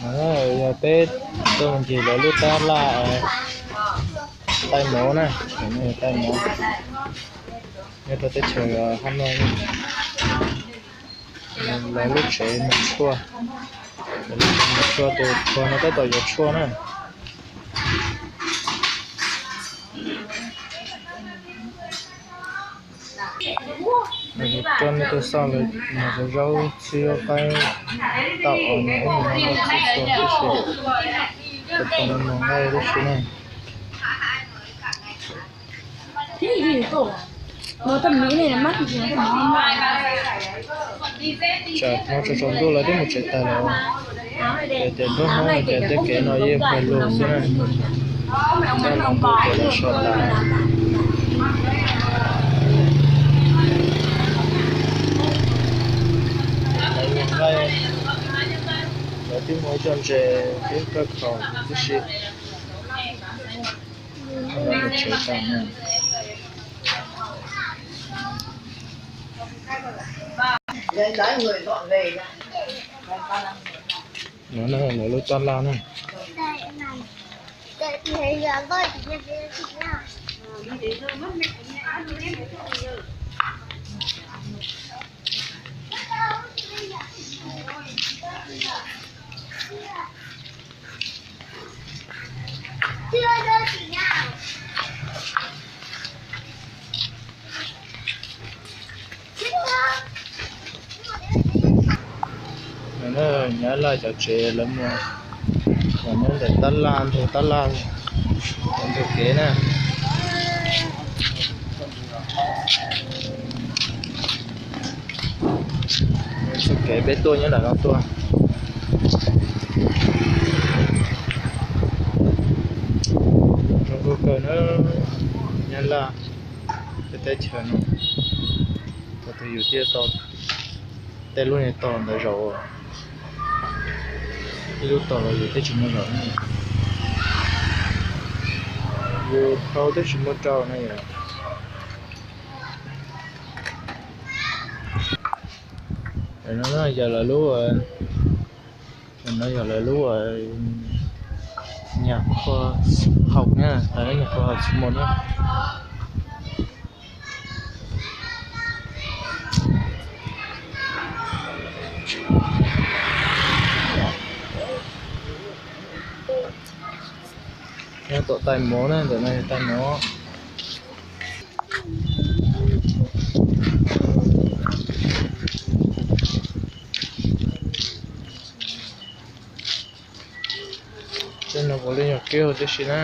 Yog peb tuaj mus ncig lawv lub tab laj, tais mov na, tais mov nyob rau teb chaws Hab Noj, lawv lub tsev mus tshuaj, lub tsev mus tshuaj tus tshuaj no tab tom yuav tshuaj na. Kuv coj nej tuaj xauj lawv mos zaub, txhib zaub qaib, tau os, mus ub mus no txhua txhua tib si, tau tau no mus nqaij tib si na. Tsam no tsaus ntuj lawv twb mus tsev tag lawm, ces tias nruab hnub ces tej kev no yeej pawg lug xwb na. Tej no ntu ces lawv sawv tas. Lawv twb muaj ib co ntses twb kawg khaus tib si. Lawv mus tsev tas na. No na, lawv lub tab laj na. Nyob laj cov tsev lawv muag, nyob ntawm tab laj ntug tab laj ntug kev na. Txoj kev peb tuaj nyob nram no tuaj. Zoo nkauj kawg na, nyob laj peb teb chaws no, thaum twg yus thiaj tau tej lub niag tog ntawd zaum, ib lub tog los yus twb tsis muaj zaum, yus khau twb tsis muaj rau na yom. No yog lawv lub, no yog lawv lub nyuag qhua haus na, lawv lub nyuag qhua haus txhua hmo na. Nyob tom tais mov na, ntawm no yog tais mov. Tej no puav leej yog kiab huv tib si na.